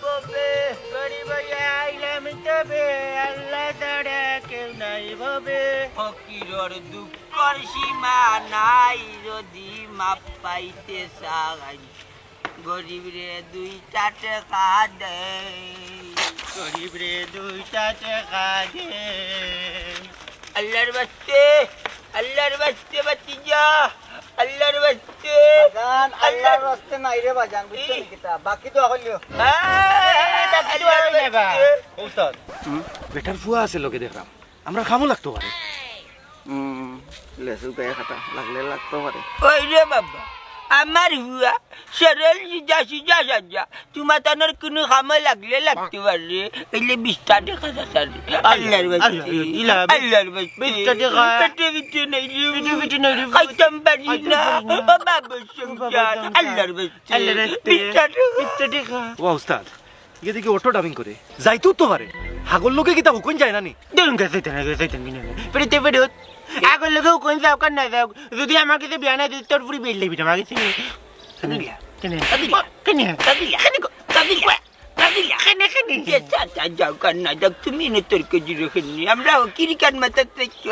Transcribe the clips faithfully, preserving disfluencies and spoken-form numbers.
ববে, গরিব অইয়া আইলাম তবে, আল্লাহ ছাড়া কেউ নাই ববে। ফকিরর দুঃখর সীমা নাই, যদি মাপ পাইতে চাই। গরিবরে দুইটা টেকা দে, গরিবরে দুইটা টেকা দে। আল্লাহর বাস্তে, আল্লাহর বাস্তে বাঁচি যা, আল্লাহর বাস্তে। বাজান, আল্লাহর বাস্তে নাই রে বাজান, বুঝছো নি কিতা? বাকি দোয়া করলিও। হ্যাঁ, বাকি দোয়া করলিও বা। উস্তাদ, হুম? বেটার ফুয়া আছে লগে দেখলাম, আমরার কামো লাগতো পারে। হুম, লেসু গায়ে কাটা লাগলে লাগতো পারে। ওই রে বাবা, আমার ফুয়া সরল সিধা সিধা সাজা, তুমার তানোর কুনু কামো লাগলে লাগতো পারে। অইলে বিশটা টেকা দে। আল্লাহর বাস্তে, আল্লাহর বাস্তে। বিশটা টেকা। পেটে পিঠে নাই রে। পেটে পিঠে নাই রে। খাইতাম পারি না। খাইতাম পারি না। ও বাবা সংসার। আল্লাহর বাস্তে। আল্লাহর বাস্তে। বিশটা টেকা। বিশটা টেকা। ও উস্তাদ, ইগে দেখি অটো ডাবিং করে। যাইতো তো পারে। হাগর লগে কিতা হুকুন যায় না নি? দেখুন কে যাইতে না, যাইতে না, না। পেরিতে পেরুত। আগর লগে হুকুন যাও কার না যাও। যদি আমার কাছে বিয়া না দিত, তোর ফুরি বেল দিবি আমার কাছে। কেনে? কেনে? কেনে? কেনে? কেনে? কেনে? কেনে? কেনে? কেনে? এ চাচা যাও কার না যাও, তুমি এনে তর্ক জিরো কেনে? আমরা কিরি কান মাথা থেকে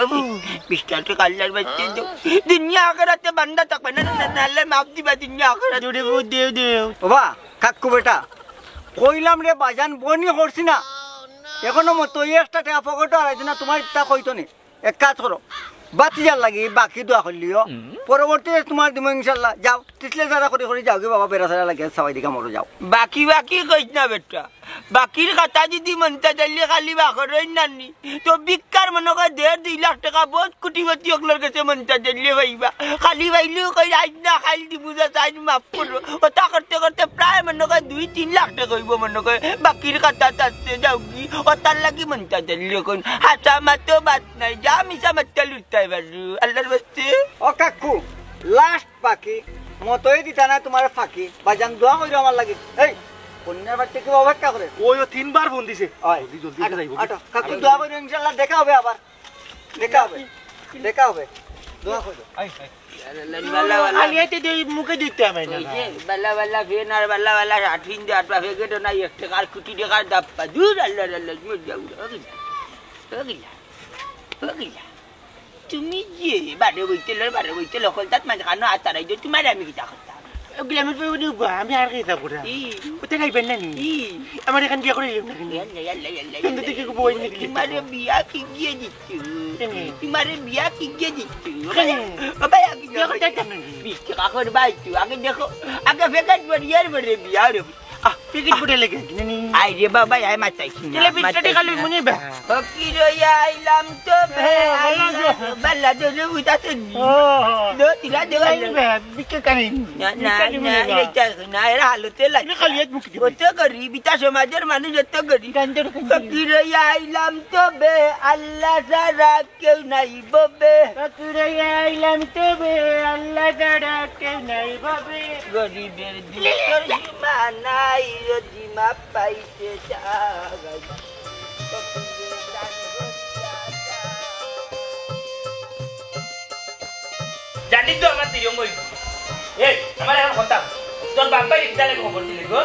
বিশটা টেকা আল্লাহর বাস্তে দাও। দুনিয়া আখেরাতে বান্দা থাকবে না, না, না, আল্লাহ মাফ দিবা দুনিয়া আখেরাতে। দূরে বউ দেও, দেও। বাবা, কাকু বেটা, কইলাম রে বাজান, বনি করছি না। এখনো মতো এই একটা টেকা পকেটো হারাইছি না, তুমার ইতা কইতো নি। এক কাজ করো, বাতিজার লাগি বাকি দোয়া করলিও। পরবর্তীতে তুমার দিমু ইনশাআল্লাহ। যাও, তিসলে যারা করি করি যাও গি বাবা, বেড়া ছাড়া লাগে সবাই দিকে মরো যাও। বাকি বাকি কইস না বেটা, বাকির কথা যদি মনটা চাইলে খালি বাকরই নানি, তো ভিক্ষার মনে কয় দেড় দুই লাখ টেকা বহুত কোটিপতি অকলর গেছে মনটা চাইলে পাইবা। খালি পাইলেও কই আইজ না খাইল দিমু যা, আইজ মাফ করো। ওটা করতে করতে প্রায় মনে কয় দুই তিন লাখ টেকা অইবো মনে কয়। বাকির কথা তাতে যাও গি, ওটার লাগি মনটা চাইলে কই হাসা মাতো বাত নাই, যা মিছা মাতটা লুটতাই পারু। আল্লাহর বাস্তে। ও কাকু, লাস্ট বাকি, মতই দিতা না তুমার ফাঁকি। বাজান দোয়া কইরো আমার লাগি। এই, কন্যার বাড়িতে কি অপেক্ষা করে? ওই ও তিনবার ফোন দিছে। ওই, জলদি, জলদি আটো, যাইবো। আটো, কাকু দোয়া কইরো, ইনশাআল্লাহ দেখা হবে আবার। দেখা হবে, দেখা হবে। দোয়া কইরো। I, I. বালা, বালা। আলিয়াতে দে, মুখে দিতে হবে না। ওই যে, বালা, বালা, ফেন আর বালা, বালা, আট ফিন দে, আট পা ফেকে দে, না, এক টেকার কুটি টেকার দাপ্পা। দূর, আল্লাহ, আল্লাহ, মর যাও, ওগিলা, ওগিলা, ওগিলা। তুমি যে বারে বইতে লো, বারে বইতে লো, কলতাত মাঝে খানো আতারাই দে, তুমারে আমি কিতা করতাম? ওগুলা আমি তো উনি উবা, আমি আর কিতা করা? ই। ওতে খাইবেন না নি? ই। আমার এখান বিয়া করে দিলাম না কেন? ইয়াল্লা, ইয়াল্লা, ইয়াল্লা, সুন্দর ইয়াল্লা, দেখে ইয়াল্লা। বউ এনে দিলে তোমারে তো। বিয়া কি গিয়ে দিচ্ছ? কেন? তোমারে বিয়া কি গিয়ে দিচ্ছ? কেন? ও ভাই, আগে বিয়া দেখো। করতে চাইতাম না নি? বিশ টাকা করে ভাই, তুই আগে দেখো, আগে ফেকাট পড়ি, এর পরে বিয়া রে। আহ, পিকিট ফুটে লেগে কিনে নি। আই রে বাবা, আই মাতাইস না, তাহলে বিশ টাকা মাতাইস লই না। মনে বা। ফকির অইয়া আইলাম তো বে, হ্যাঁ, ভালো আইলাম। আছো। বালা দে রে, উঠাতে নি। ও, ও। দো, তিলা দে, ভালো। লাইন বে, বিকে কানি। না, না, বিকে কানি না, মনে বা। এটা না, এরা হালতে লাগে। তুমি খালি এক মুখ দিবে। অত গরিব, ইতা সমাজর মানুষ অত গরিব। গাঞ্জার খালি। ফকির অইয়া আইলাম তো বে, আল্লাহ ছাড়া কেউ নাই ববে। ফকির অইয়া আইলাম তো বে, আল্লাহ ছাড়া কেউ নাই ববে। গরিবের দুঃখর সীমা নাই, যদি মাপ পাইতে চাই। জানি তো আমার তিরঙ্গ হইব। এই, আমার এখন কথা। তোর বাপ ভাই ইফতারে খবর দিলি গো?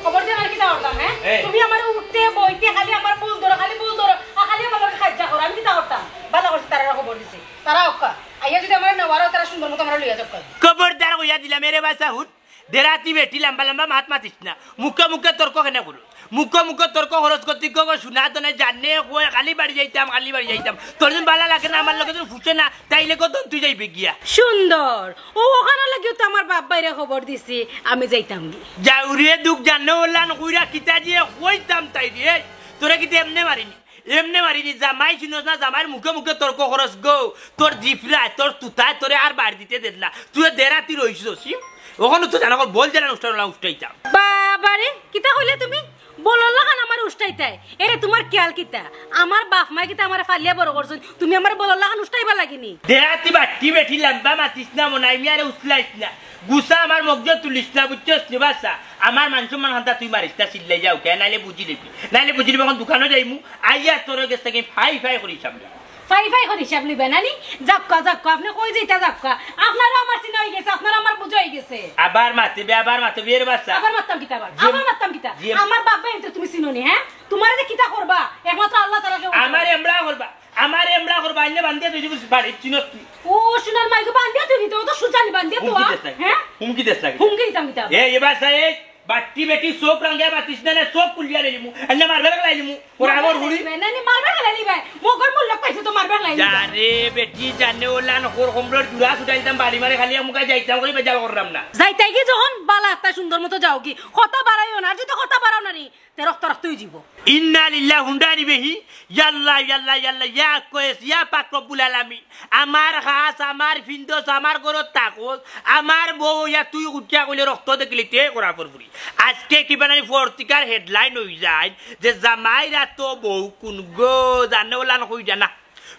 খবর দিয়ে আমি কিতা করতাম, হ্যাঁ? এই। তুমি আমার উঠতে বইতে খালি আমার ভুল ধরো, খালি ভুল ধরো, আর খালি আমার লগে কাজিয়া করো। আমি কিতা করতাম? ভালা করছি, তারা খবর দিছে। তারা অক্কা। আইয়া যদি আমার নেওয়ারও, তারা সুন্দর মতো আমার লইয়া যাক। খবরদার কইয়া দিলাম, এরে বাসা হুট। দেরাতি বেটি লম্বা লম্বা মাত মাতিস না। মুখে মুখে তর্ক কেনে করো? মুখে মুখে তর্ক খরচ করতে গো, গো, শোনা তো নাই, জানে কয়, "খালি বাড়ি যাইতাম, খালি বাড়ি যাইতাম।" তোর যদি ভালা লাগে না, আমার লগে যদি ফুটে না, তাইলে কত তুই যাইবে গিয়া। সুন্দর। ও ওখানে লাগিও তো আমার বাপ ভাইরে খবর দিছি, আমি যাইতাম গি। যাউরে দুখ জানো ওলান কইরা কিতা দিয়ে কইতাম তাই রে। তোরা কিতা এমনে মারিনি? এমনে মারিনি, জামাই চিনস না, জামাইর মুখে মুখে তর্ক খরচ গো। তোর জিফরায়, তোর তুতায়, তোরে আর বাড়ি দিতে দের না। তুই দেরাতি রইছস, হুম? ওখানে তো জানা বল জানা উষ্টা উষ্টাইতাম। বাবারে, কিতা কইলে তুমি? বলর লাখান আমার উষ্টাইতায়। এরে, তোমার খেয়াল কিতা? আমার বাপ মায় কিতা আমারে ফালিয়া বড় করছইন? তুমি আমার বলর লাখান উষ্টাইবা লাগিনি? দেরাতি বাট্টি বেটি লম্বা মাতিস না, মনাই মিয়ারে উছলাইস না। গুসা আমার মগজ তুলিস না, বুঝছস নি বাসা? আমার মান সম্মান হান্তা তুই মারিস না, চিল্লাই যাও কে? নাইলে বুঝি লিবি, নাইলে বুঝি লিবি। এখন দোকানো যাইমু, আইয়া তোর গেছ থাকি ফাই ফাই করি সামনে। ফাই ফাই করি হিসাব লিবে নানি? যাউক্কা, যাউক্কা, আপনে কই যাইতা যাউক্কা? আপনারও আমার চিনা অই গেছে, আপনারও আমার বুঝা অই গেছে। আবার মাতিবে, আবার মাতিবে, এর বাসা। আবার মাততাম কিতা আবার? যে আবার মাততাম জি। আমার বাপ ভাইরে তুমি চিনো নি, হ্যাঁ? তুমারে যে কিতা করবা, একমাত্র আল্লাহ তাআলা কেউ। আমার এমরা করবা, আমার এমরা করবা, আইনে বান্ধিয়া তুই দিবি বাড়ির চিনত। ও, সোনার মাইগো, বান্ধিয়া তুই দিতে, ও তো সুজানি বান্ধিয়া তো, হুমকি দেস লাগে। হ্যাঁ? হুমকি দেস লাগে। হুমকি দিতাম কিতা? এ, এবার সাই, এই বাট্টি বেটি চোখ রাঙ্গিয়া বাতিস না, না, চোখ খুলিয়া লইলিমু। আইনে মারবে লাগাইলিমু। ওরা আমার হুড়ি। না, না, মারবে লাগাইলিবায়। মগর মুল্লক পাইছে তো মারবে লাগাইলিবায়। যা রে বেটি, জানে ওলান খোর খমরর জুড়া ছুটাই দিতাম, বাড়ি মারে খালি আমুকা যাইতাম করি বেজাল করলাম না। যাইতাই কি যখন বালা একটা সুন্দর মতো যাও কি? কথা বাড়াইও না, আর যদি কথা বাড়াও না নি, তে রক্ত রক্ত অই যিবো। ইন্না লিল্লাহি হুন্ডা নিবেহি, ইয়াল্লা, ইয়াল্লা, ইয়াল্লা, ইয়া কয়েস, ইয়া পাক রব্বুল আলামিন। আমার খাস, আমার ফিন্দস, আমার ঘরত থাকস, আমার বউ ইয়া তুই উঠিয়া কইলে রক্ত দেখিলে তে করা পড়বুরি। আজকে কিবা নানি পত্রিকার headline অই যায় যে জামাইরা তো বউ কুন গো, জানে ওলান কই জানা।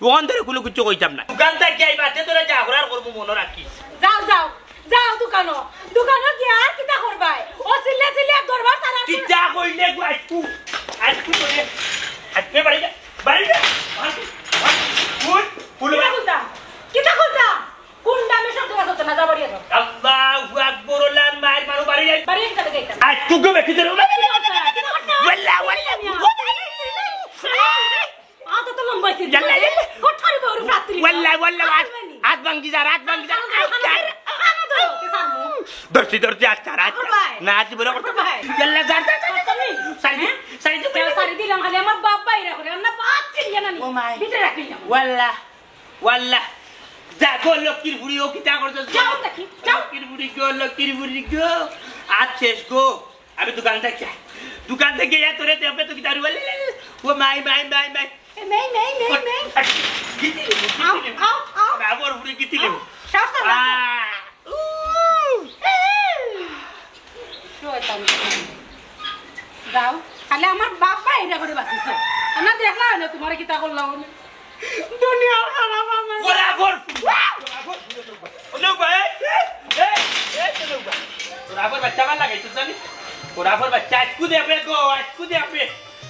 ওখান ধরে কুনু কিচ্ছু কইতাম না। দোকান থাকি আইবা, তে তোরা যা করার করবো মনো রাখিস। যাও, যাও, যাও দোকানো। দোকানো গিয়া আর কিতা করবায়? ও চিল্লা চিল্লা দরবার সারা কিতা কইলে গো আজকু? আজকু তোরে, আজকে বাড়ি যা, বাড়ি যা। ফুল, ফুল। কিতা কইতাম? কিতা কইতাম? কোন দামে শব্দ বাজাতে না, যা বাড়ি যাও। আল্লাহু আকবার, ওলান মায়ের মানু বাড়ি যাই। বাড়ি যাই, কিতা কইতাম? আজকু গো বেটি তোরে। কিতা কইতাম? কিতা কইতাম? ওয়াল্লা, ওয়াল্লা। আত তো লম্বা অইছে। ইয়াল্লা, ইয়াল্লা। কঠারি বউর ফ্রাত্রি। ওয়াল্লা, ওয়াল্লা, আত, আত ভাঙ্গি যার, আত ভাঙ্গি যার। আত যার। ধরছি, ধরছি, আচ্ছা, আচ্ছা। না, জীবনে করতে পারবে। ইয়াল্লা, যার, যার, যার, যার। সারি দি, সারি দি। যাও, সারি দিলাম, খালি আমার বাপ ভাইরা করে, আমরা বাপ চিনিয়া না নি। ও মাই। ভিতরে রাখিলাম। ওয়াল্লা, ওয়াল্লা। যা গো, লক্ষ্মীর ফুড়ি, ও কিতা করছো? যাও, দেখি, যাও। লক্ষ্মীর ফুড়ি গো, লক্ষ্মীর ফুড়ি গো। আজ শেষ গো। আমি দোকান থাকি, দোকান থাকি ইয়া তোরে দেখবে তো কিতা রে? ও মাই, মাই, মাই, মাই। এ, মাই, মাই, মাই, মাই। গিতি লেবু, গিতি আও, লেবু। আও, আও। রাবর ফুড়ি গিতি লেবু। আও, সাহস তো লাগবে। আহ, উ। শয়তান। যাও, খালি আমার বাপ ভাইরা করে বাঁচিছো। আমরা দেখলাম না তুমারে কিতা করলাম। দুনিয়ার খারাপ আমার। ওরা ঘর। ওরা ঘর। ওরা ঘর, এই, এই, এই, ওরা ঘর। ওরা ঘর বাচ্চা আমার লাগাইছো জানি? ওরা ঘর বাচ্চা আজকু দেখবে গো, আজকু দেখবে।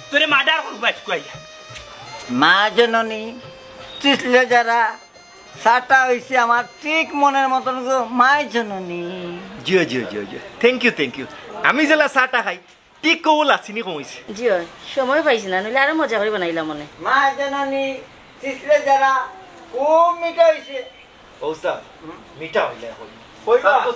তোরে মার্ডার করবো আজকু আইয়া। মা জননী, চিছলে যারা, চাটা অইছে আমার ঠিক মনের মতন গো, মাই জননী। জিও, জিও, জিও, Jio. Thank you, thank you। আমি যেলা চাটা খাই, ঠিক কৌল আছিনি কম অইছে। জি অয়, সময় পাইছি না, নইলে আরো মজা করি বানাইলাম মনে। মা জননী, চিছলে যারা, খুব মিঠা অইছে। ও উস্তাদ, হুম? মিঠা অইলে এখন। কইবা? সাত তো,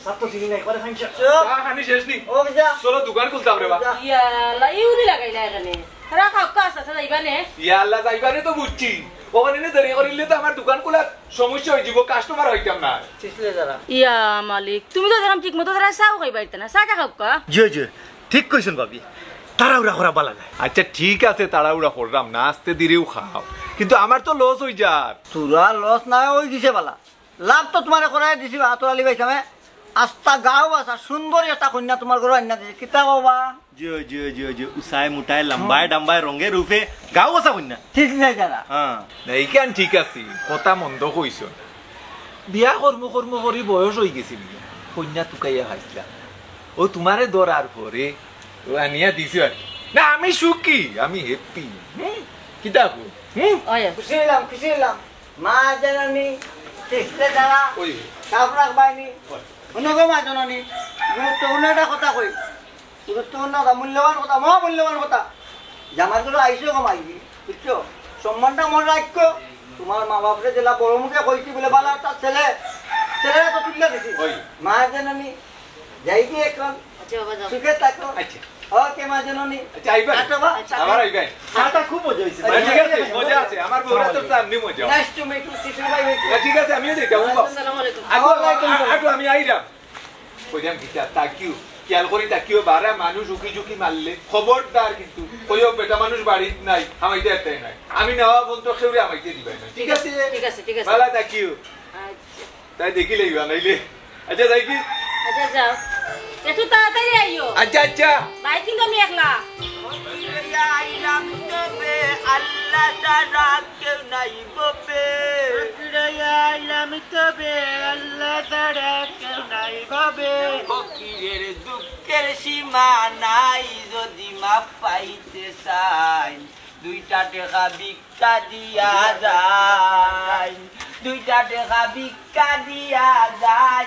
সাত তো চিনি নাই, করে খাইছ। চুপ। চা খানি শেষ নি? ও যা। চলো, দোকান খুলতাম রে বা। যা। ইয়া আল্লাহ, ইউরি লাগাইলা এখানে। রাখা, কাজ আছে, যাইবা নে? ইয়া আল্লাহ, যাইবা নে তো বুঝছি। ওখানে নে দেরি করিলে তো আমার দোকান খোলার সমস্যা অই যিবো, কাস্টমার অইতাম না। চিছলে যারা। ইয়া মালিক, তুমি তো যেরকম ঠিক মতো তারা চাও খাইবা পারতে না, চা খাও কা? জি, জি, ঠিক কইছইন ভাবি, তাড়াহুড়া করা বালা নায়। আচ্ছা ঠিক আছে, তাড়াহুড়া করলাম না, আস্তে ধীরেউ খাও, কিন্তু আমার তো লস অই যার। তোরা লস না অই গেছে বালা, লাভ তো তুমারে করাই দিছি বা, আতর আলী ভাই সামে। আস্তা গাউ বাছা সুন্দরী একটা কইন্যা তুমার ঘরো আইনা দিছি, কিতা কও বা? জি, জি, জি, জি, উসায় মুটায়, লাম্বায় ডাম্বায়, রঙে রূপে, গাউ বাছা কইন্যা। চিছলে যারা। হ্যাঁ। না, ইখান ঠিক আছে, কথা মন্দ কইছো না। বিয়া করমু করমু করি বয়স অই গেছে নি, কইন্যা তুকাইয়া পাইছলাম। ও তুমারে ধরার পরে ও আনিয়া দিছে আর কি। না, আমি সুখী, আমি happy। হুম? কিতা কও? হুম? ওই। খুশি অইলাম, খুশি অইলাম। মা জননী, চিছলে যারা, ওই। সাফ রাখবায়নি। ওই। হুনো গো মা জননী, গুরুত্বপূর্ণ একটা কথা কই। গুরুত্বপূর্ণ কথা, মূল্যবান কথা, মহা মূল্যবান কথা। জামাই গুলো আইসো গো মাইজি, বুঝছো? সম্মানটা মনে রাখো। তুমার মা বাপরে যেলা বড় মুখে কইছি বলে বালা তার ছেলে, ছেলেরা তো তুলিয়া দিছি। ওই। মা জননী, যাই কি এখন? আচ্ছা বাবা, যাও। সুখে থাকো। আচ্ছা। ওকে, মা জননী। আচ্ছা, আইবা। আচ্ছা, বাবা। আবার আইবা। চাটা খুব মজা অইছে। আচ্ছা, ঠিক আছে, মজা আছে। আমার বউরা তো চাননি মজা। Nice to meet you, শিশু ভাই। আচ্ছা, ঠিক আছে, আমিও যাই, যাবো, বাবা। আসসালামু আলাইকুম। আ-, আ-, আ-, আমি আইরাম। কইরাম কিতা, তাকিও। খেয়াল করি তাকিও, বারা মানুষ উকি ঝুঁকি মারলে, খবরদার কিন্তু। কইও, বেটা মানুষ বাড়িত নাই, হামাইতে এটাই নাই। আমি নেওয়া পর্যন্ত কেউরে হামাইতে দিবায় না। ঠিক আছে? ঠিক আছে, ঠিক আছে। বালা তাকিও। আচ্ছা। তাই দেখিলে ইবা নাইলে। আচ্ছা, যাই কি? আচ্ছা, যাও। একটু তাড়াতাড়ি আইও। আচ্ছা, আচ্ছা। ভাই, কিন্তু আমি একলা। আইলাম তবে আল্লাহ ছাড়া কেউ নাই ববে। আইলাম তবে আল্লাহ ছাড়া কেউ নাই ববে। ফকিরের দুঃখের সীমা নাই, যদি মাফ পাইতে চাই, দুইটা টেকা ভিক্ষা দিয়া যাই, দুইটা টেকা ভিক্ষা দিয়া যাই।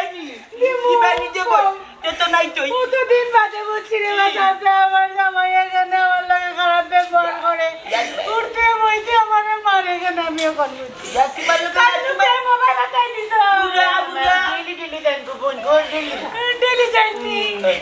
দিবাইনি। দিমু। দিবাইনি যে বল। এ তো নাই তুই। কতদিন বাদে বুঝছি রে বা চাচা, আমার জামাই এখানে আমার লগে খারাপ ব্যবহার করে। উঠতে বইতে আমারে মারে, এখানে আমি এখন বুঝছি। ইয়া, তোমার লগে কাল তোমার মোবাইল হাতাই দিছ। বুড়া, বুড়া। ডেইলি, ডেইলি দেন গো বোন, গো ডেইলি। ডেইলি যাইনি।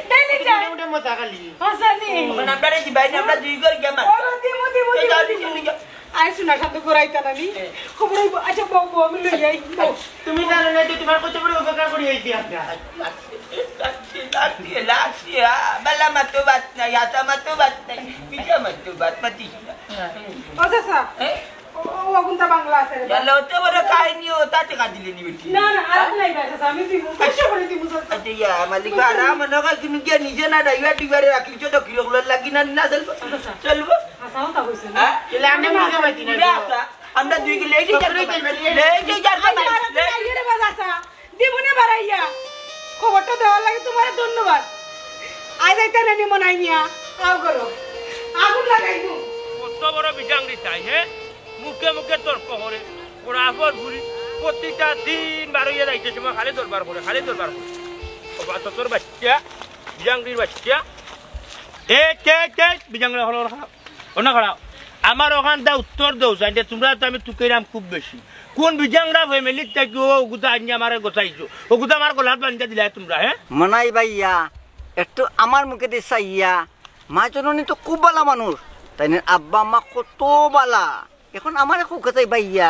ডেইলি যাই। উঠে মজা খালি। হাসানি। মানে আপনারা কি বাইরে আমরা দুই ঘর গেমার? ও, দিমু, দিমু, এই দিমু, যাও, দিমু। নিচে নিচে। আই শোনা, খাদ্য করাইতা না নি? খবর হইব। আচ্ছা, বউ, বউ, আমি লই যাই। বউ। তুমি জানো না যে তোমার কত বড় উপকার করি হইছি আমরা। লাগছে, লাগছে, লাগছে, আ, বালা মাতো বাত নাই, আতা মাতো বাত নাই, পিঠা মাতো বাত মাতিস না। ও চাচা, হ্যাঁ? ও, ও, ওগুনটা বাংলা আছে রে। গেল অত বড় কাহিনী, ও তাতে কাঁদিলে নি বেটি। না, না, আর নাই ভাই, চাচা, আমি দিব। পয়সা করে দিব, চাচা। আচ্ছা, ইয়া, মালিক, আর আমার নগর কিন্তু গিয়া নিজে না, ড্রাইভার, ড্রাইভারে রাখিল, ছোট কিলো গুলো লাগি না, না চলবো? আচ্ছা। চলবো? হাসাও তা কইছে না। হ্যাঁ? তাহলে আমরা বুঝে পাইছি না। না, আচ্ছা, আমরা দুই কিলো এই যে যার কথা, এই যে যার কথা, এই যে যার কথা। আইয়ে রে বাজাসা, দিমুনে বাড়াইয়া। খবরটা দেওয়ার লাগি তোমারে ধন্যবাদ। আজ আইতা না নিমন আইনিয়া, আও করো। আগুন লাগাইমু। কত বড় বিজাংরি তাই, হ্যাঁ? মুখে মুখে তর্ক করে। ওরা আবার ঘুরি। প্রতিটা দিন বারইয়া যাইতে সময় খালি দরবার করে, খালি দরবার করে। ও বাচ্চা তোর বাচ্চা, বিজাংরির বাচ্চা। এ, কে, কে, বিজাংরি হলো ওরা। ও না খাড়াও। আমার ওখান দা উত্তর দেও, জানতে তোমরা তো আমি তুকেরাম খুব বেশি। কোন বিজাংরা ফ্যামিলির থাকি অগুতা আনিয়া আমারে গছাইছো? অগুতা আমার গলাত বান্ধিয়া দিলায় তুমরা, হে? মনাই ভাইয়া, একটু আমার মুখেদি চাইয়া, মা জননী তো খুব বালা মানুষ, তাইনর আব্বা আম্মা কত বালা। এখন আমারে কউক্কা চাই ভাইয়া,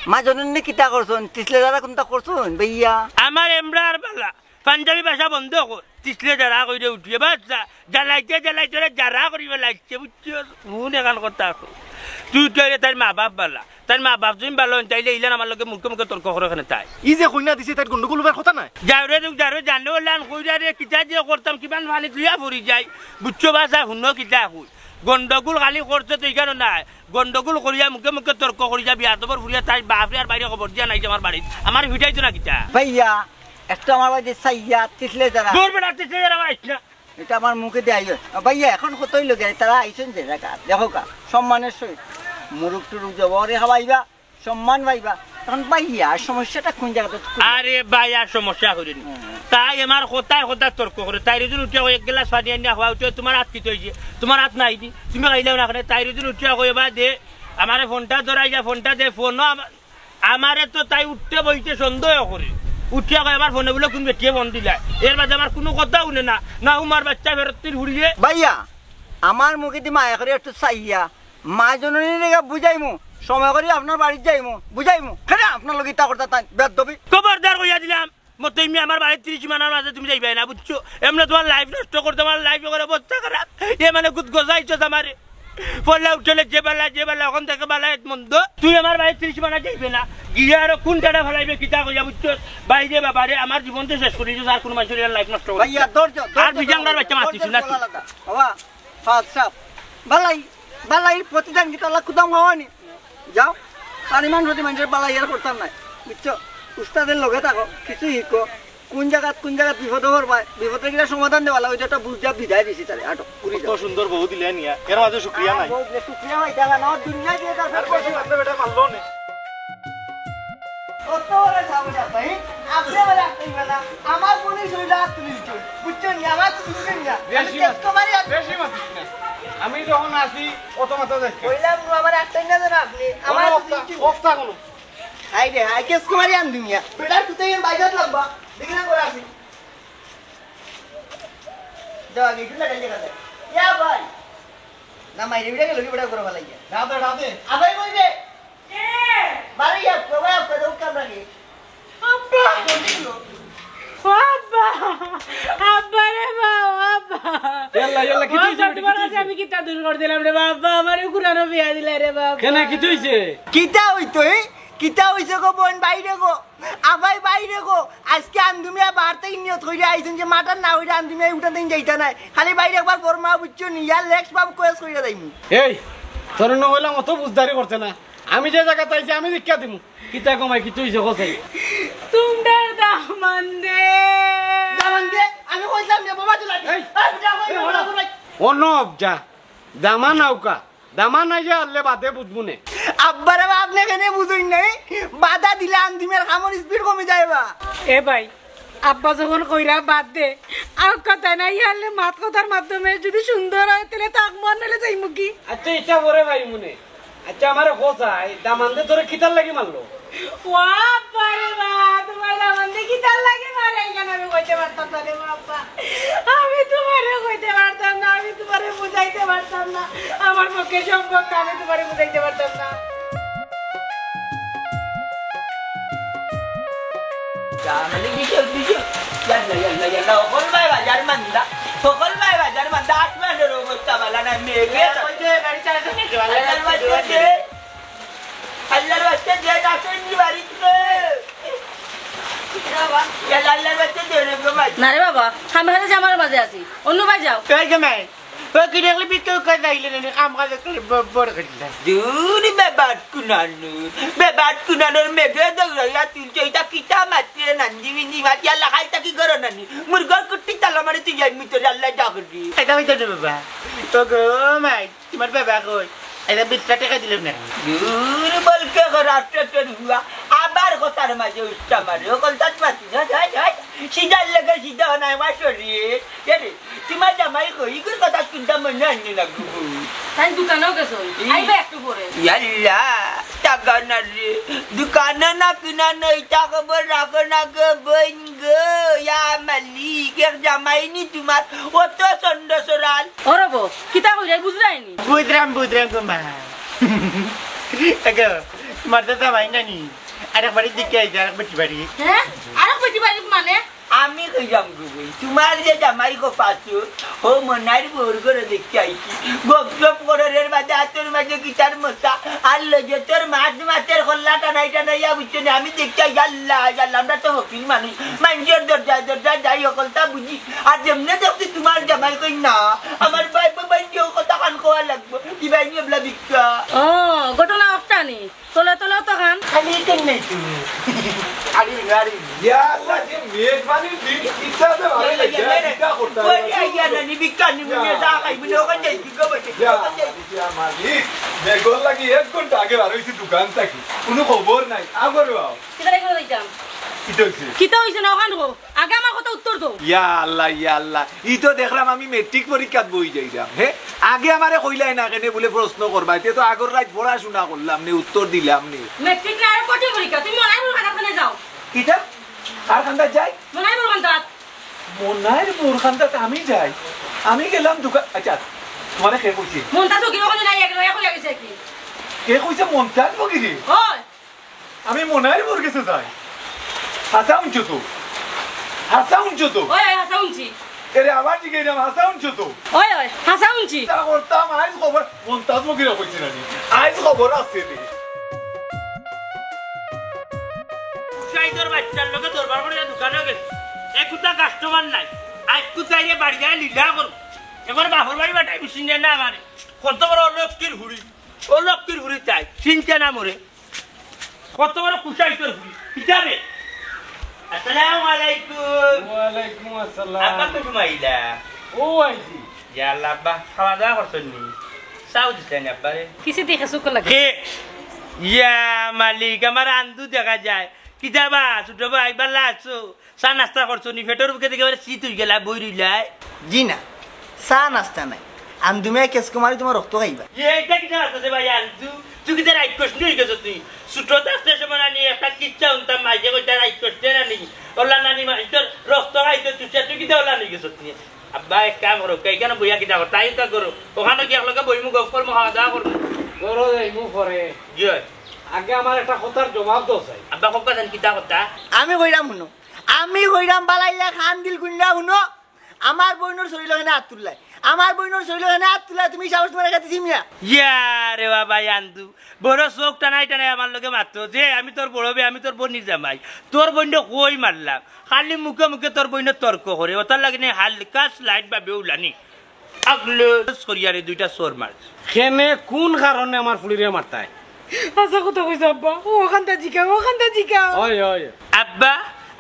মা জননীরে কিতা করছইন? তিসলে যারা কুনতা করছইন ভাইয়া? আমার এমরার বালা, পাঞ্জাবি ভাষা বন্ধ কর। তিসলে যারা কইরে উঠিয়ে বা জা-, জ্বালাইতে জ্বালাইতে ওরা যারা করিবে লাগছে, বুঝছো? হুন এখান কথা আছে। তুই তো এরে তার মা বাপ বালা। তার মা বাপ যদি বালা অইন, তাইলে ইলান আমার লগে মুখে মুখে তর্ক করে এখানে তাই। ই যে কইনা দিছে, তার গন্ডগোল হবার কথা নাই। যাও রে, যাও রে, জানো লান কইরা রে, কিতা যে করতাম, কিমান পানি তুইয়া পড়ি যাই। বুঝছো বা, যা হুনো কিতা কই। গন্ডগোল খালি করছে তো এখানে নাই। গন্ডগোল করিয়া মুখে মুখে তর্ক করিয়া বিয়াদবর ফুরিয়া তাই বাপরে আর বাইরে খবর দিয়া নাই যে আমার বাড়িত। আমার ফিটাইতো না কিতা? ভাইয়া, একটু আমার বাড়িতে চাইয়া, তিসলে যারা। দূর বেটা, তিসলে যারা আমার আইস না। এটা আমার মুখে দেয়। ভাইয়া, এখন কতই লোক আছে, তারা আইসেন যে জায়গা, দেখো কা, সম্মানের সহিত মুরুক টুরুক জবরে খাওয়াইবা, সম্মান পাইবা। এখন ভাইয়া, সমস্যাটা কোন জায়গাতে? আরে ভাইয়া, সমস্যা করিনি। হুম। তাই আমার কথায় কথায় তর্ক করে, তাই রেজন উঠিয়া কই, "এক গ্লাস পানি আনিয়া খাওয়া উঠে, তোমার হাত কিতা অইছে? তোমার হাত নাই দি, তুমি খাইলাও না কেনে?" তাই রেজন উঠিয়া কই, "এবার দে, আমারে ফোনটা ধরাই যা, ফোনটা দে, ফোনও আমার।" আমারে তো তাই উঠতে বইতে সন্দেহ করে। উঠিয়া কয়, "আমার ফোনে বুলে কোন বেটিয়ে ফোন দিলায়।" এর বাদে আমার কুনু কথা হুনে না, না উমার বাচ্চা ফেরত তিন হুড়িয়ে। ভাইয়া, আমার মুখেদি মায়া করি একটু চাইয়া, মা জননীরে বুঝাইমু, সময় করি আপনার বাড়িত যাইমু, বুঝাইমু। কেনে আপনার লগে ইতা করতা তাই বেয়াদবি? খবরদার কইয়া দিলাম, মতই মি আমার বাড়ির তিরিশ সীমানার মাঝে তুমি যাইবায় না, বুঝছো? এমনে তোমার লাইফ নষ্ট করতে, আমার লাইফ করে অবস্থা খারাপ। এ মানে গুদ গজাইছো আমারে। পড়লা উঠলে যে বালা, যে বালা, অখন থেকে বালা এক মন্দ। তুই আমার বাড়ির তিরিশ সীমানা যাইবে না। গিয়া আরো কোন টাটা ফালাইবে, কিতা কইয়া, বুঝছো? বাইরে বাবা রে, আমার জীবন তো শেষ করি দিছো, আর কোনো মানুষের লাইফ নষ্ট করে। ভাইয়া, ধৈর্য, ধৈর্য আর বিজাঙ্গার বাচ্চা মাতিস না তুই। বাবা, ফাদ সাহেব, বালাই, বালাই প্রতিদান কিতা আল্লাহ কুদাম হওয়ানি। যাও, আর ইমান প্রতি মানুষের বালা ইয়ার করতাম নাই, বুঝছো? উস্তাদের লগে থাকো, কিছু শিখো, কোন জায়গাত কোন জায়গাত বিপদে পড়বায়, বিপদে কিনা সমাধান দেওয়া লাগে, ওইটা একটা বুঝা বিদায় দিছি তাহলে, আটো, ঘুরি কত যাও। সুন্দর বউ দিলে নিয়া, এর মাঝে শুক্রিয়া নাই। বউ দিলে শুক্রিয়া ভাই, দেখা না, দুনিয়া দিয়ে তার আর বেশি মারলে বেটা মারলো নে। কত বড় সাহস আপনার, হ্যাঁ? আপনি আমার রাখতেই না, আমার বোনের শরীরে হাত তুলে দিচ্ছেন, বুঝছেন না? আমার তো বুঝছেন না, আমি বেশি কেস মারছিস, কমারি আর বেশি মারছিস না। আমি যখন আসি, অত মাথা যাস কেন? কইলাম, আমার রাখতেই না যেন আপনি, আমার কোনো তো অবস্থা, বুঝছেন না। অবস্থা কোনো হাই রে, হাই, কেস কুমারী আন দুনিয়া। বেটা, তুই তো এর বাইরে লাগবা। দেখি না করে আসি। যাও আগে, একটু লাগাই দেখা যায়। ইয়া ভাই। না, মাইরে বেটা গেল, বেটা করে ভালাই গিয়া। দাদা, দাদা। আবার কই রে? কে? বারে ইয়া, কবে আপনার দোকান রাখি? আব্বা। ও আব্বা। আব্বা রে বাবা, আব্বা। ইয়াল্লা, ইয়াল্লা, কি ও হইছে আব্বা, বেটা, কি তোমার কাছে হইছে? আমি কিতা দূর করে দিলাম রে বাবা, আমারে কুরআনও বিয়া দিলা রে বাবা। কেন, কি হইছে? কিতা হইতো, এ? কিতা হইছে গো বোন, বাইরে গো, আবাই বাইরে গো। আজকে আন্দুমিয়া বার থেকে নিয়ত কইরা আইছেন যে মাটার না হইরা আন্দুমিয়া উঠা দিন যাইতা নাই। খালি বাইরে একবার ফরমা বুঝছো নি, ইয়ার লেক্স বাবু কয়েস কইরা যাইমু। এই, তোর না হইলাম অত বুঝদারি করতে না। আমি যে জায়গা চাইছি আমি দেখিয়া দিমু। কিতা কমাই, কিতা হইছে, কসাই? তুমরার দামান দে। দামান দে? আমি কইলাম যে বাবা তুই লাগি। এই, এই, যা, কই এই, বাবা, হলো। বাবা। অনব যা। দামান আউকা। দামান আইয়া আনলে বাদে বুঝমু নে। আব্বারে বা আপনি কেনে বুঝইন নাই? বাধা দিলে আন্দিমের কামর স্পিড কমে যায় বা। এ ভাই, আব্বা যখন কইরা বাদ দে, আর কথা নাই, ইয়ারলে মাত কথার মাধ্যমে যদি সুন্দর হয়, তাহলে তাক মন নিলে যাইমু কি? আচ্ছা, ইটা পরে ভাই মনে। আচ্ছা, আমারে কও চাই, দামান্দে তোরে কিতার লাগি মারলো? ও আব্বা রে বা, তোমার দামান্দে কিতার লাগি মারে, এখানে আমি কইতে পারতাম না রে বাবা। আমি তোমারে কইতে পারতাম না, আমি তোমারে বুঝাইতে পারতাম না। আমার পক্ষে সম্ভব না, আমি তোমারে বুঝাইতে পারতাম না। যা, মানে, বিজয়, বিজয়। ইয়াল্লা, ইয়াল্লা, ইয়াল্লা, হকল ভাই বাজার মান্দা। হকল ভাই বাজার মান্দা, আসমানের অবস্থা ভালা না, মেঘে। ওই যে গাড়ি চালাতে আল্লাহর বাচ্চা দে। আল্লাহর বাচ্চা দে, আসেন নি বাড়িতে। ইয়াল্লা, আল্লাহর বাচ্চা দে রে গো ভাই। না রে বাবা, আমি হাতে জামার মাঝে আছি, অন্য ভাই যাও। এই যে মাই, ও কি দেখলে বিক্রি করে যাইলে না, কাম কাজ করলে ব-, বড় করলে। দূর বেবাদ কুনানোর, বেবাদ কুনানোর মেঘে দৌড়াইয়া তুলছে, এটা কিতা মাতিয়ে নান্দি মিন্দি মাতি, আল্লাহ খাই তাকি গরো নানি, মুরগর কুট্টি তালা মারে তুই যাই মুতরে আল্লাহ ডাকরি। এটা হইতে রে বাবা, ও গো মাই, তোমার বাবা কই? এটা বিশটা টাকা দিলাম না। দূর বলকে কর আটটা হুয়া, আবার কথার মাঝে উঠতে মারে, ও কল তাত মাতি না, যাই, যাই, সিধার লগে সিধা হয় না, আমার শরীর। এ রে, তোমার জামাই কই? ইগুর কথা শুনতাম মনে হয় না গো। তাই দোকানেও গেছো? ই। আইবা একটু পরে। ইয়াল্লা। টাকা না রে, দোকানো না কিনা নেই, তা খবর রাখো না গো বইন গো। ইয়া মালিক, এক জামাই নি তুমার, অত চন্ড সরাল। ওরে বো, কিতা কইরায় বুঝরায়নি? বুঝরাম, বুঝরাম গো মা। এগো, তুমার তো জামাই নানি। আরেক বাড়ি দেখিয়া আইছে, আরেক বেটি বাড়ি। হ্যাঁ? আরেক বেটি বাড়ি মানে? আমি কইলাম গো বইন, তুমার যে জামাই গো পাচু, ও মনাইর বউর ঘরো দেখিয়া আইছি। গপ গপ করের, এর মাঝে আতর মাঝে কিতার মশা, আর লগে তোর মাত মাতের কল্লা টানাই টানাইয়া বুঝছো নি, আমি দেখিয়া আইছি, আল্লাহ, আল্লাহ, আমরা তো ফকির মানুষ, মাইনষর দরজায় দরজায় যাই, হকলতা বুঝি। আর যেমনে দেখছি তুমার জামাই কই না, আমার ভাই বাবাই যে কথা কান কওয়া লাগবো, কি ভাই নিয়ে বলা ভিক্ষা। ও, ঘটনা অকটা নি। তলে তলে তো খান। খালি কেন নাই তুমি? আরে, আরে। ইয়া আল্লাহ, যে মেহরবানি দিন, কিতা যে ভালো লাগে, ইয়া, ইয়া, কিতা করতে কই, ইয়া, ইয়া, না, নি ভিক্ষা নি, মুনে চা খাই, মুনে ওখান যাই, ভিক্ষা বসে, ইয়া, ওখান যাই। ইয়া মালিক, বেগর লাগি এক ঘন্টা আগে বার হইছি দোকান থাকি, কুনু খবর নাই, আগরে আও। কিতা লাগি যাইতাম? কিতা হইছে? কিতা হইছে না ওখান গো? আগে আমার কথা উত্তর দেও। ইয়া আল্লাহ, ইয়া আল্লাহ, ই তো দেখরাম আমি মেট্রিক পরীক্ষাত বই যাইরাম, হে? আগে আমারে কইলায় না কেনে বুলে প্রশ্ন করবায়, তে তো আগর রাইত পড়াশুনা করলাম নে, উত্তর দিলাম নে। মেট্রিক না, আরো কঠিন পরীক্ষা, তুমি মনাইর বউর কান্দাত যাও। কিতা? কার কান্দাত যাই? মনাইর বউর কান্দাত। মনাইর বউর কান্দাত আমি যাই? আমি গেলাম দোকান, আচ্ছা, তুমারে কে কইছে? মন্তাজ ফকির ওখানে নাই, এক লয়া কইয়া গেছে কি? কে কইছে মন্তাজ ফকিরে? ওই। আমি মনাইর বউর গেছে যাই। হাছা হুনছো তো? হাছা হুনছো তো? ওই, ওই, হাছা হুনছি। এরে আবার জিগাইলাম, হাছা হুনছো তো? ওই, ওই, হাছা হুনছি। তা করতাম, আইজ খবর, মন্তাজ ফকিরে কইছে নানি? আইজ খবর আছে রে। শাহিদর বাচ্চার লগে দরবার করিয়া দোকানো গেছে। একুতা কাস্টমার নাই। আইজ কুতাইরে বাড়িয়া লীলা করবো। এবার বাপর বাড়ি বাটাই বুঝিন না আমারে। কত বড় অলক্ষীর হুড়ি। অলক্ষীর হুড়ি তাই। চিনতে না মরে। কত বড় কুশাইতর হুড়ি। কিতাবে? আসসালামু আলাইকুম। ওয়ালাইকুম আসসালাম। আব্বা তো ঘুমাইলা। ও আইছি। ইয়া আল্লাহ, আব্বা, খাওয়া দাওয়া করছইন নি? চাও দিছইন আব্বারে? কিসে দেখে চোখ লাগে? কে? ইয়া মালিক, আমার আন্দু দেখা যায়। কিতা বা, ছোট ভাই, ভালা আছো? চা নাস্তা করছো নি? পেটর ভুকে দেখি একেবারে শীত হই গেলা, বই রইলায়। জি না, চা নাস্তা নাই। আন্দু মিয়া কেস কুমারি তুমার রক্ত খাইবা। ইয়ে, ইটা কিতা মাতরে ভাই আন্দু? তুই কিতা রাইত কষ্ট হই গেছত নি? ছোট থাকতে সময় নানি একটা কিচ্ছা হুনতাম, মাইজে কইতা রাইত কষ্ট নানি। ওলা নানি মা, ইতর রক্ত খাইতে তুই, তুই কিতা ওলা হই গেছত নি? আব্বা, এক কাম করো, কেইখানো বইয়া কিতা করো? তাই তো করো। ওখানো গিয়া একলগে বইমু, গপ করমু, খাওয়া দাওয়া করমু। করো যাইমু পরে। জি অয়। আগে আমার একটা কথার জবাব দেও চাই। আব্বা, কউক্কা দেন, কিতা কথা? আমি কইরাম হুনো। আমি কইরাম বালাইয়া কান দিল খুলিয়া হুনো। আমার বইনর শরীলো কেনে আত তুললায়। আমার বইনর শরীলো কেনে আত তুললায়, তুমি সাহস তুমার কাছে চিমিয়া। ইয়া রে বাবা, ইয়ান্দু। বড় চোখ টানাই টানাই আমার লগে মাতো যে আমি তোর বড় ভাই, আমি তোর বইনর জামাই। তোর বইনরে কই মারলাম? খালি মুখে মুখে তোর বইনর তর্ক করে। ওটার লাগি নি হালকা slight ভাবে উলানি। আগলে করিয়ারে দুইটা চড় মার। কেনে কোন কারণে আমার ফুড়িরে মারতায়? হাছা কথা কইছো আব্বা। ও ওখানটা জিকাও, ওখানটা জিকাও। ওই, ওই। আব্বা,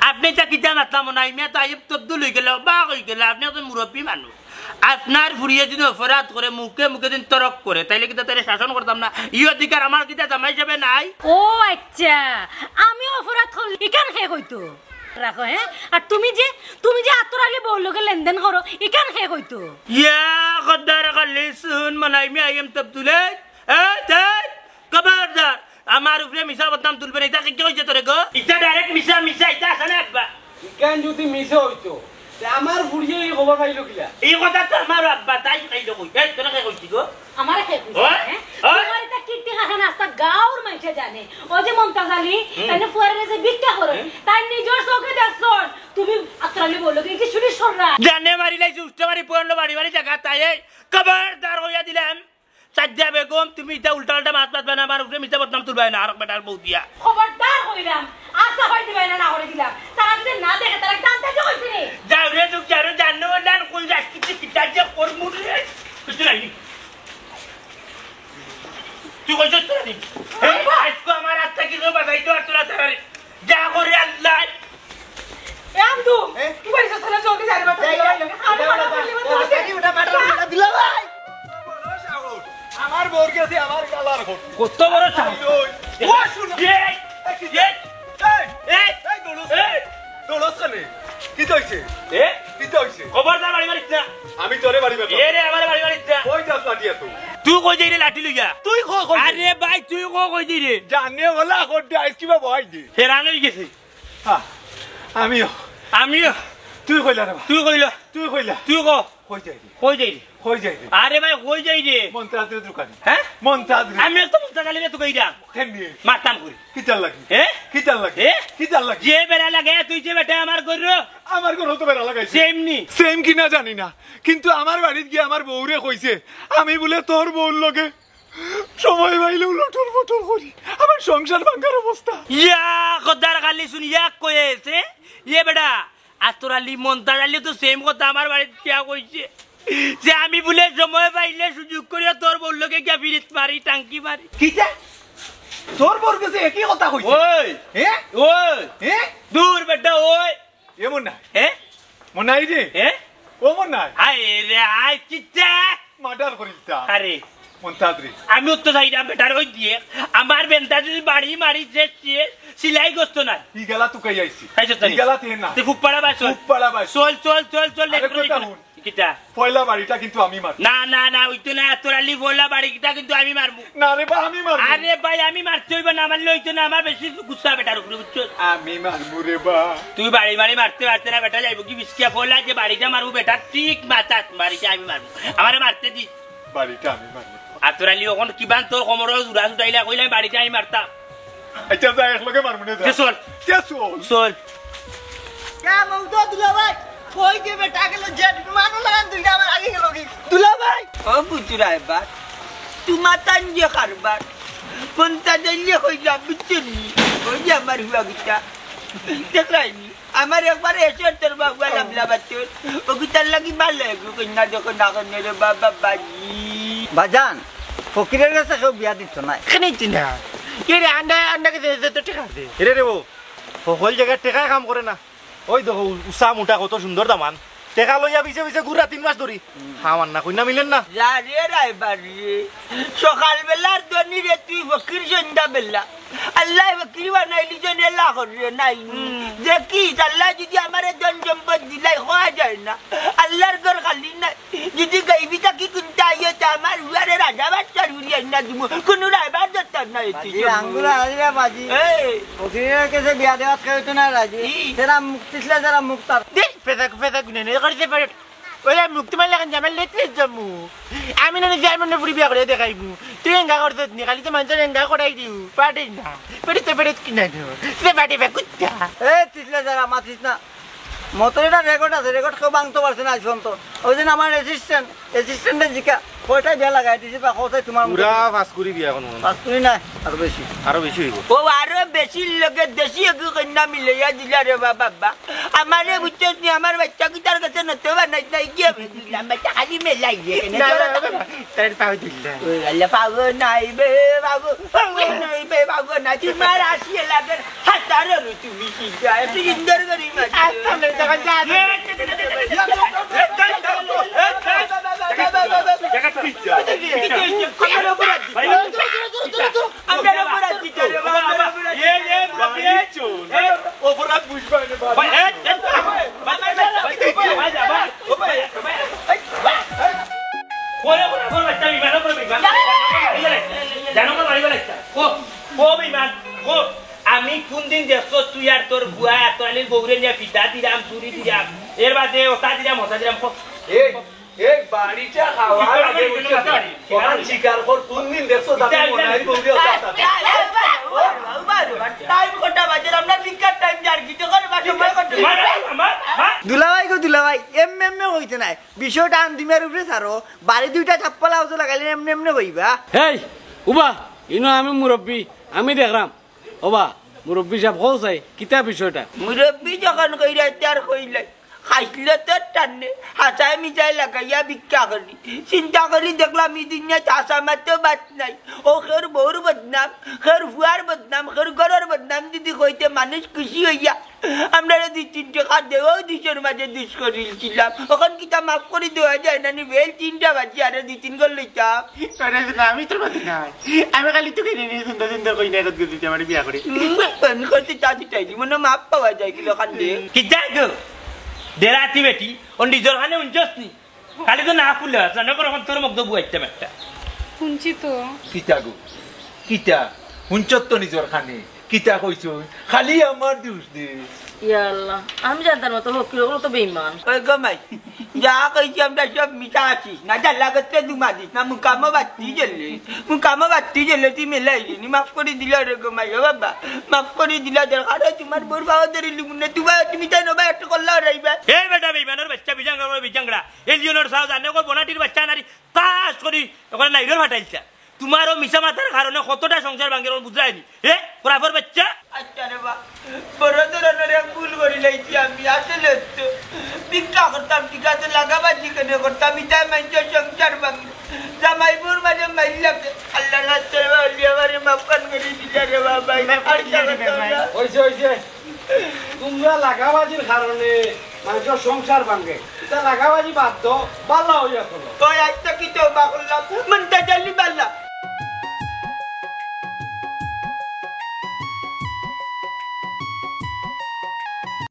আপনে ইতা কিতা মাতলা মনাই মিয়া, তো আইব তবদুল হই গেলা, বাক হই গেলা, আপনে তো মুরব্বি মানুষ। আপনার ফুড়িয়ে যদি অপরাধ করে, মুখে মুখে যদি তর্ক করে, তাইলে কিতা তারে শাসন করতাম না? ই অধিকার আমার কিতা জামাই হিসাবে নাই? ও আচ্ছা, আমি অপরাধ করলে ইখান কে কইতো? রাখো, হ্যাঁ? আর তুমি যে, তুমি যে আতর আলী বউর লগে লেনদেন করো, ইখান কে কইতো? ইয়া, খদ্দার খালি শুন, মনাই মিয়া, আইম তবদুলে। এই, এই, খবরদার, আমার উপরে মিছা বদনাম তুলবে না। ইটা কে কইছে তোরে গো? ইটা direct মিছা, মিছা, ইটা আছে না আব্বা? ইখান যদি মিছা হইতো, তে আমার ফুড়িয়ে ই খবর পাইলো কিলা? ই কথা তো আমার আব্বা তাই পাইলো কই। এই, তোরা কে কইছি গো? আমারে কে কইছে, ওই, হ্যাঁ? ওই। তোমার ইটা কীর্তি কারখানা আস্তা গাঁওর মাইনষে জানে। ও যে মন্তাজ আলী, হুম। তাইনে ফুয়ারে যে ভিক্ষা করে, হুম। তাই নিজর চোখে দেখছন। তুমি আতর আলী বউর লগে কি শুনি সররা? জানে মারি লাইছি, উষ্টা মারি পুরানো বাড়ি বাড়ি জাগা তাই। এই, খবরদার কইয়া দিলাম। সাজ্জা বেগম, তুমি ইতা উল্টা উল্টা মাত মাতবা না, আমার উপরে মিছা বদনাম তুলবায় না, আরক বেটার বউ দিয়া। খবরদার কইলাম, আশা হয় দিবায় না, না করে দিলাম। তারা যদি না দেখে, তারা কিতা আনতে যে কইছে নি? যাও রে, তুই যাও রে, জানো না, কোন যাস, কিছু কিতা যে করমু রে। কিছু নাই। তুই কইছস তো নি? এই, আজকে আমার আত্মা কি করে বাঁচাইতে পারতো না তারা রে? যা করে আল্লাহ। এ আন্দু, এ? তুই বাড়ি যাস না, জলদি যা রে বাবা। এই, এই, এই, আরে, এই, বাবা, এই, বাবা, এই, বাবা, এই, এই, এই, দুলাভাই। বড় সাহস। আমার বউর গেছে আমার গালার ঘট। কত বড় সাহস? এই, ওই। ও, শুন। এই, এই, এই, এই, এই, এই, দৌড়স এই। কেনে? দৌড়স কেনে? কিতা হইছে? এ? কিতা অইছে? খবরদার বাড়ি মারিস না। আমি তোরে বাড়ি মারতাম। এ রে, আমারে বাড়ি মারিস না। কই যাস লাঠি এত? তুই কই যাইরে লাঠি লইয়া? তুই কই, কই যাইরে? আরে ভাই, তুই কই, কই যাইরে? জানে ওলা করতে আইস কিবা বহাই দে। হেরান অই গেছি। হ্যাঁ, আমিও। আমিও। তুই কইলা রে বা? তুই কইলা। তুই কইলা। তুই ক। কই যাইরে? কই যাইরে? কই যাইরে? আরে ভাই, কই যাইরে? মন্তাজরে দোকানে। হ্যাঁ? মন্তাজরে। আমি তো মন্তাজ আলীরে তো কইরা। কেনে? মারতাম করি। কিতার লাগি? এ? কিতার লাগি? এ? কিতার লাগি? যে বেড়া লাগে, তুই যে বেটা আমার ঘরর। আমার ঘরো তো বেড়া লাগাইছে। সেম নি? সেম কিনা জানি না, কিন্তু আমার বাড়িত গিয়া আমার বউরে কইছে, আমি বুলে তোর বউর লগে সময় পাইলেউ লটর পটর করি। আমার সংসার ভাঙ্গার অবস্থা। ইয়া, খোদার খালি শুনি, ইয়া কয়েছে। ইয়ে বেটা, আতর আলী, মন্তাজ আলী তো সেম কথা আমার বাড়িত গিয়া কইছে। যে আমি বুলে সময় পাইলে সুযোগ করিয়া তোর বউর লগে গিয়া ফিরিত মারি, টাঙ্কি মারি। কিতা? তোর বউর গেছে একই কথা কইছে? ওই! এ? ওই! এ? দূর বেটা, ওই! এ মনাই। এ? মনাই রে। এ? ও মনাই। হায় রে, হায়, কিতা? মার্ডার করিলতা। আরে। মন্তাজ রে। আমি উত্তর চাইরাম বেটার ওই দিয়ে। আমার বেন্তা যদি বাড়ি মারি যে সে সিলাই গোস্ত না। ই গেলা তুকাই আইছি। খাইছো তো নি? ই গেলা তে না। তুই ফুকপাড়া বাস চল। ফুকপাড়া বাস। চল, চল, চল, চল, আরে লেট করে কথা দিবি। হুন। কিতা? পয়লা বাড়িটা কিন্তু আমি মারমু। না, না, না, ওই তো না, তোর আলি পয়লা বাড়িটা কিন্তু আমি মারমু। না রে বা, আমি মারমু। আরে ভাই, আমি মারতে অইবো না, মারলে অইতো না, আমার বেশি গুসা বেটার উপরে, বুঝছো? আমি মারমু রে বা। তুই বাড়ি বাড়ি মারতে পারতে না, বেটা যাইবো কি বিস্কিয়া? পয়লা যে বাড়িটা মারমু বেটা, ঠিক মাথাত বাড়িটা আমি মারমু। আমারে মারতে দিস। বাড়িটা আমি মারমু। আতর আলী, অখন কিবান তোর কোমরো জুড়া ছুটাইলা, কইলাম বাড়িটা আমি মারতাম। আচ্ছা, যা, একলগে মারমু নে, যা। তে চল। তে চল। চল। ইয়া মৌদা দুলাভাই, কই যে বেটা গেল, যে বিমানও লাগান দুইটা আমার আগে গেল কি? দুলাভাই। ও বুঝু রায়বার, তোমার তান যে কারবার, কোনটা দিলে কই যা বুঝছো নি? ওই যে আমার হুয়া গিটা, দেখলাই নি? আমার একবার এসে তোর বাবুয়া লামলা বাচ্চা, ও কি তার লাগি ভালো লাগলো? কন্যা যখন না কন্যা রে বাবা বাজি। বাজান, ফকিরের গেছে কেউ বিয়া দিত না। এখানে দিত না। এ রে, আন্ডা, আন্ডা গেছে, এসে তো ঠিক আছে। এরে রে ও, হকল জাগাত টেকায় কাম করে না। ওই দেখো, উ-, উষা মুটা কত সুন্দর দামান। টেকা লইয়া পিছে পিছে ঘুরা তিন মাস ধরি। খাওয়ার না, কইনা মিলেন না। যা রে রায়বার রে, সকালবেলার ধনী রে তুই, ফকির সন্ধ্যাবেলা। আল্লাহ ফকির বানাইলি জন এলা করিও নাই। হুম। দেখিস, আল্লাহ যদি আমারে ধন সম্পদ দিলাই, হওয়া যায় না। আল্লাহর ঘর খালি নাই। যদি গাইবি থাকি কুন্তা আইয়ে, তা আমার উয়ারে রাজা বাচ্চার উড়ি আইনা দিমু। কুনু রায়বার দরকার নাই। বাজি, আঙ্গুল আনিয়া বাজি। এই। ফকিরের কাছে বিয়া দেওয়াত কেউ তো না রাজি। ই। যারা মুখ পিছলে, যারা মুখ তার। দে, ফেদা, ফেদা গুনে নেই, করে দে, ফেরত। ওরে মুখ তোমার লাগান যে আমার লেট লেট জম্মু। আমি না নিজে আমার ফুরি বিয়া করে দেখাইমু। তুই এঙ্গা করতে নি, খালি তো মানুষের এঙ্গা করাই দিউ। পারে না। পেরে তো পেরে কি না দিও। সে পারে বা কুত্তা। এ, তিসলা যারা মাতিস না। মতর এটা রেকর্ড আছে, রেকর্ড কেউ ভাঙতে পারছে না আজ পর্যন্ত। ওই দিন আমার অ্যাসিস্ট্যান্ট, অ্যাসিস্ট্যান্টে জিকা, কয়টা বিয়া লাগাই দিছি বা কোথায় তোমার মতো? পুরা পাস করি বিয়া এখন মনে হয়। পাস করি না, আরো বেশি। আরো বেশি হইব। ও, আরো বেশির লগে দেশি এগু কন্যা মিলাইয়া দিলা রে বাবা, বাবা। আমারে বুঝছস নি, আমার বাচ্চা কি তার কাছে নতে বানাই নাই গিয়ে দিলাম, বাচ্চা খালি মেলাই গিয়ে কেনে না, না, না, না, তার পাও দিলা। ওই আল্লাহ, পাগল নাই বে, পাগল, পাগল নাই বে, পাগল নাই। তুই মার আসিয়ে লাগে, হাতারো রে তুমি সিধা, একটু সুন্দর করি মার। আচ্ছা, নে, তখন যা, যা। জায়গা তুই যা। আমার অপরাধ কি? ভাই, আমার অপরাধ কি? তোর বাবা, এ, এ, মুরব্বি, এ, চুল। এ, অপরাধ বুঝবা না, বাবা। ভাই, এ, এ, ভাই, ভাই, ভাই, ভাই, ভাই, ভাই, ভাই, ভাই, ভাই। কই, কই, কই, বাচ্চা, বিমান, কই, বিমান? জানো না, বাড়ি বাড়ি একটা। কো, কো, বিমান, কো। আমি কোন দিন দেখছো তুই আর তোর বুয়া, তোর আলীর বউরে নিয়ে ফিতা দিলাম, চুরি দিলাম, এর বাদে ওটা দিলাম, ওটা দিলাম, কো। এই, এই বাড়িটা খাওয়ার আগে বুঝছো? ওখানে স্বীকার কর, কোন দিন দেখছো তাতে মনে হয় বৌদি ওটা আছে? টাইম কটা বাজে? আমরা ভিক্ষার টাইম যার কি করে বাসো? মার, মার, মার, মার। দুলাভাই গো দুলাভাই, এমনে এমনে কইতে নাই, বিষয়টা আন্দিমের উপরে ছাড়ো। বাড়ি দুইটা চাপ্পালা আউজো লাগাইলে এমনে এমনে কইবা। এই, উবা, ইনো আমি মুরব্বি, আমি দেখরাম। ওবা, মুরব্বি সাব, কও চাই, কিতা বিষয়টা? মুরব্বি যখন কইরা, তে আর কইলাই। খাইছলতর টানে, হাছায় মিছায় লাগাইয়া ভিক্ষা করি। চিন্তা করি দেখলাম, ই দুনিয়াত হাছা মাতো বাত নাই। ও খের বউর বদনাম, খের ফুয়ার বদনাম, খের ঘরর বদনাম যদি কইতে মানুষ খুশি অইয়া, আমরারে দুই তিন টেকা দেও, দুইশোর মাঝে দুষ করিলছিলাম। অখন কিতা মাফ করি দেওয়া যায় না নি? বেল তিনটা বাজি আরো দুই তিন ঘর লইতাম। আরে না, আমি তোর মাঝে নাই। আমি খালি তোকে নিয়ে নিয়ে সুন্দর সুন্দর কই না, কত দিতে আমার বিয়া করে। উম, ফোন করতে তা দিতাই দি, মনে মাফ পাওয়া যায় কিলো খান দে। কিতা গো? দেরাতি বেটি, ও নিজর কানে হুনছস নি? খালি তো না খুলে আছে, না করে এখন তোর মুখ দিয়ে বুয়াইতাম একটা। হুনছি তো। কিতা গো? কিতা? হুনছস তো নিজর কানে। কিতা কইছইন? খালি আমার দুষ দে। ইয়া আল্লাহ, আমি জানতাম না তো ফকির অকল তো বেইমান। ওই গো মাই, যা কইছি আমরা সব মিছা আছি। না যা লাগতে দুমা দিস না, মুকামো বাত্তি গেলে। মুকামো বাত্তি গেলে তুই মেলাই দিনি, মাফ করি দিলা রে গো মাই, ও বাবা। মাফ করি দিলা, দরকার অয় তুমার বউর বাবা ধরে লিমুনে, তুমার তুমি তাই নবা একটু করলা রাইবা। এই বেটা বেইমানর বাচ্চা, বিজাংরা, বিজাংরা। এলিয়নর সাও জানে গো, বনাটির বাচ্চা নারী, কাজ করি, ওখানে নাইরর ফাটাইলছা। তুমার ও মিছা মাতার কারণে কতটা সংসার ভাঙ্গের, ওর বুঝলায়নি? এ, খরাফর বাচ্চা। আচ্ছা রে বা, বড় ধরনের এক ভুল করি লাইছি আমি। আসলে তো ভিক্ষা করতাম, ঠিক আছে, লাগাবাজি কেনে করতাম, ইতায় মাইনষর সংসার ভাঙ্গে। জামাই বউর মাঝে মাইর লাগে। আল্লাহ রাস্তায় বাউলি আমারে মাফ খান করি দিলা রে বাবা। আর মাফ করি দিলা রে বাবা। অইছে, অইছে। তুমরা লাগাবাজির কারণে মাইনষর সংসার ভাঙ্গে। ইতা লাগাবাজি বাদ দেও, বালা অইয়া চলো। ওই আইজ থাকি তওবা করলাম। মন তাজালি বাল